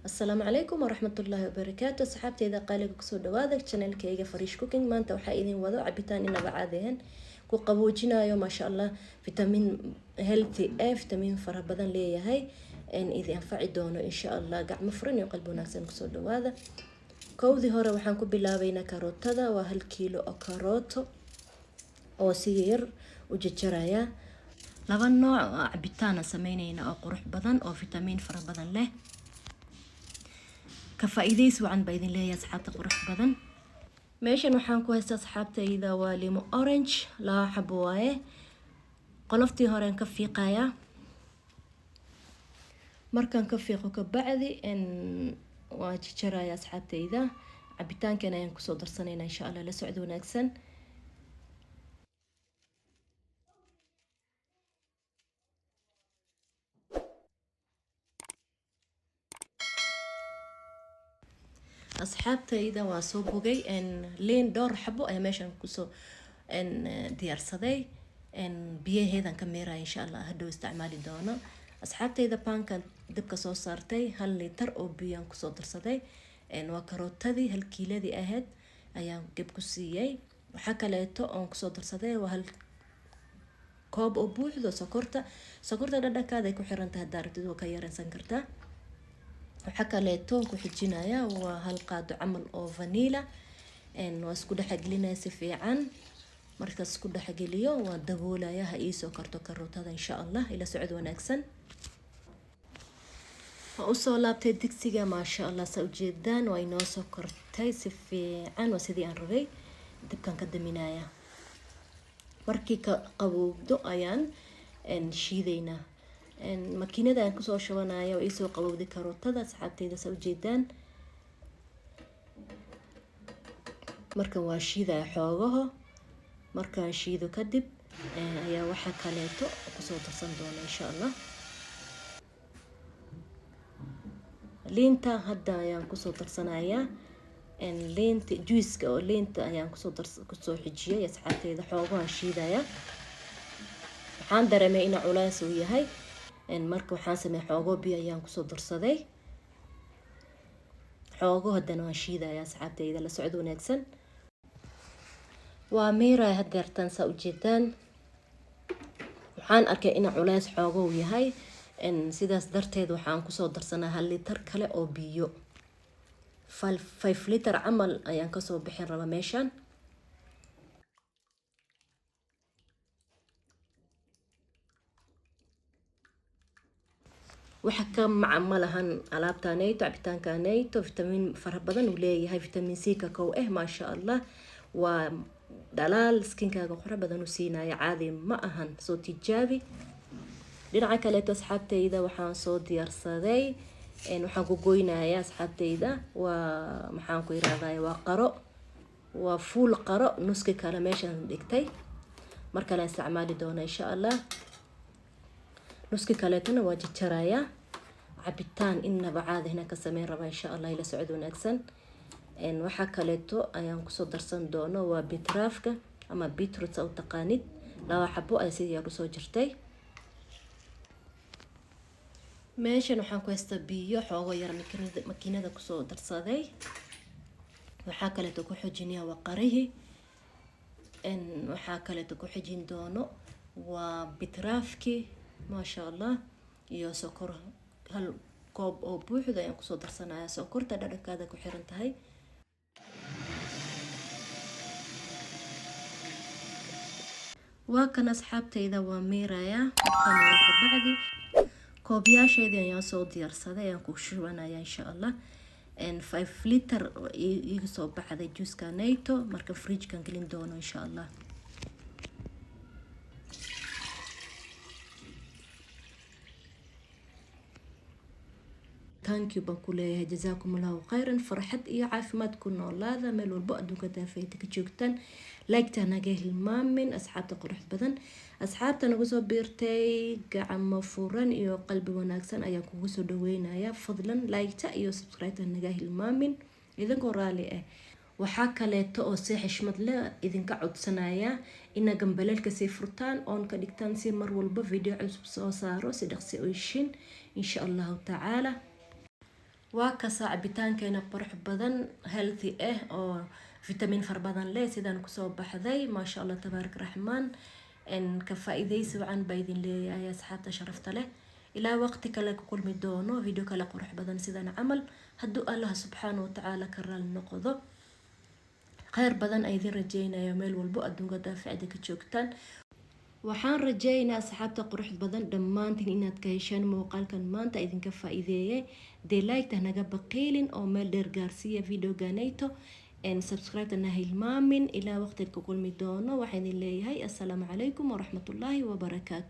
Asalaamu calaykum waraxmatullaahi wabarakaatu. Asxaabteyda qaaliga, kusoo dhawaada channelkayga Farish Cooking. Maanta waxaa idin wado cabitaan inaba caadi ahayn, ku qaboojinayo, maasha Allah, vitamin healthy eh, vitamin fara badan leeyahay, idin anfaci doono insha Allah. Gacmo furan iyo qalbi wanaagsan kusoo dhawaada. Kowdii hore waxaan ku bilaabaynaa karootada. Waa 1 kiilo oo karooto oo si yar u jarjaraya. Laba nooc oo cabitaana sameyneyna oo qurux badan oo fitamiin fara badan leh. Ka faa-iideys wacan baa idin leeyahay, asxaabta qurux badan. Meeshan waxaan ku haystaa, asxaabtayda, waa limo orange, laba xabo waaye. Qoloftii horeen ka fiiqayaa. Markaan ka fiiqo kabacdi waa jarjaraya, asxaabtayda. Cabitaankan ayaan kusoo darsanayna insha Allah. La socdo wanaagsan. Asxaabtayda, waa soo bogay. Liin dhowr xabo ayaa meeshan kusoo diyaarsaday. Biyaheedan ka meeraya insha Allah, hadhow isticmaali doono. Asxaabtayda, pankan dabka soo saartay, 1 litar oo biyaan kusoo darsaday. Waa karootadii 1 kiiladii ahayd ayaan geb ku siiyey. Waxaa kaleeto oon kusoo darsaday waa 1 koob oo buuxdo sokorta. Sokorta dhadhankaada ay ku xirantahay, haddaa rabtid waa ka yareysan kartaa. Waxaa kaleeto ku xijinaya waa 1 qaado camal oo vanilla. Waa isku dhexgelinaya si fiican. Markaas isku dhexgeliyo, waa daboolaya, ha iisoo karto karootada insha Allah. Ila socod wanaagsan. Waa usoo laabtay digsiga, maasha Allah. Saa ujeedaan, waa inoo soo kortay si fiican, waa sidii aan rabay. Dabkan ka daminaya. Markii ka qabowdo ayaan shiideynaa. Makiinada aan kusoo shubanaya. Waa iisoo qabowday karootada, asxaabteyda, saa ujeedaan. Markan waa shiidaya xoogaho. Markaan shiido kadib ayaa waxa kaleeto kusoo darsan doona insha Allah. Liinta hadda ayaan kusoo darsanayaa. Liinta, juiceka oo liinta ayaan kusoo xijiyay, asxaabteyda. Xoogahan shiidaya. Waxaan dareemay ina culays uu yahay, marka waxaan sameeyay xoogo biyo ayaan kusoo darsaday. Xoogo haddana waan shiidaya, asxaabteyda. La socod wanaagsan. Waa miiraya hadeertaan, saa ujeedaan. Waxaan arkay ina culays xoogo uu yahay, sidaas darteed waxaan kusoo darsanaa 1 litar kale oo biyo. 5 liter camal ayaan kasoo bixin raba meeshan. Waxa ka maca ma lahan alaabtaneyto, cabitaankaneyto vitamin fara badan uu leeyahay, vitamin C ka kow eh, maasha Allah. Waa dhalaal, skinkaaga qurux badan u siinaya, caadi ma ahan. Soo tijaabi. Dhinaca kaleeto, asxaabteyda, waxaan soo diyaarsaday, waxaan ku goynaya, asxaabteyda, waa maxaan ku irahday, waa qaro, waa fuul qaro. Nuski kale meeshaan dhigtay, mar kale isticmaali doona insha Allah. Nuski kaleetona waa jarjarayaa. Cabitaan inaba caadihna ka sameyn rabaa insha Allah. Ila socod wanaagsan. Waxaa kaleeto ayaan kusoo darsan doono waa beetrootka ama beetroot u taqaanid. Laba xabo ayaa sidii yar usoo jirtay. Meeshan waxaan ku haystaa biyo xoogo yar makiinada kusoo darsaday. Waxaa kaleeto ku xijinaya waa qarihii. Waxaa kaleeto ku xijin doono waa beetrootkii, maasha Allah, iyo sokor. 1 koob oo buuxda ayaan kusoo darsanaya. Sokorta dhadhankaada ku xiran tahay. Waa kan, asxaabtayda, waa miiraya. Markaan miiro kabacdi koobyaasheedii ayaan soo diyaarsaday, ayaan ku shubanaya insha Allah. 5 liter iga soo baxday juuska nato. Marka fridgekan gelin doono insha Allah. Thank you baan ku leeyahay, jazaakum Allahu khayran. Farxad iyo caafimaad ku noolaada meel walbo adduunka daafayta ka joogtaan. Like-ta naga hilmaamin, asxaabta qurux badan. Asxaabta nagu soo biirtay, gacmo furan iyo qalbi wanaagsan ayaan kugu soo dhaweynaya. Fadlan like-ta iyo subscribe-ta naga hilmaamin idinkoo raali ah. Waxaa kaleeto oo si xishmad leh idinka codsanaya ina gambaleelka sii furtaan oon ka dhigtaan, si mar walba video cusub soo saaro si dhaqsi u heshin insha Allahu tacaala. Waa kasaa cabitaankeena qurux badan, healthy ah oo vitamin fara badan leh, sidaan kusoo baxday, maasha Allah, tabaarak raxmaan. Ka faa-iideysi wacan baa idin leeyahay, asxaabta sharafta leh. Ilaa waqti kale ku kulmi doono video kale qurux badan sidan camal, hadduu Allah subxaana watacaala ka raali noqdo. Kheyr badan a idin rajeynaya meel walbo adduunka daaficda ka joogtaan. Waxaan rajeynaa, asxaabta qurux badan, dhammaantiin inaad ka heshaan muuqaalkan maanta idinka faa-iideeyay. Dee like-ta naga baqiilin oo meel dheer gaarsiiya videoganayto, subscribe na hilmaamin. Ilaa waqtiga ku kulmi doono, waxaan idin leeyahay assalaamu calaykum waraxmatullaahi wabarakaatu.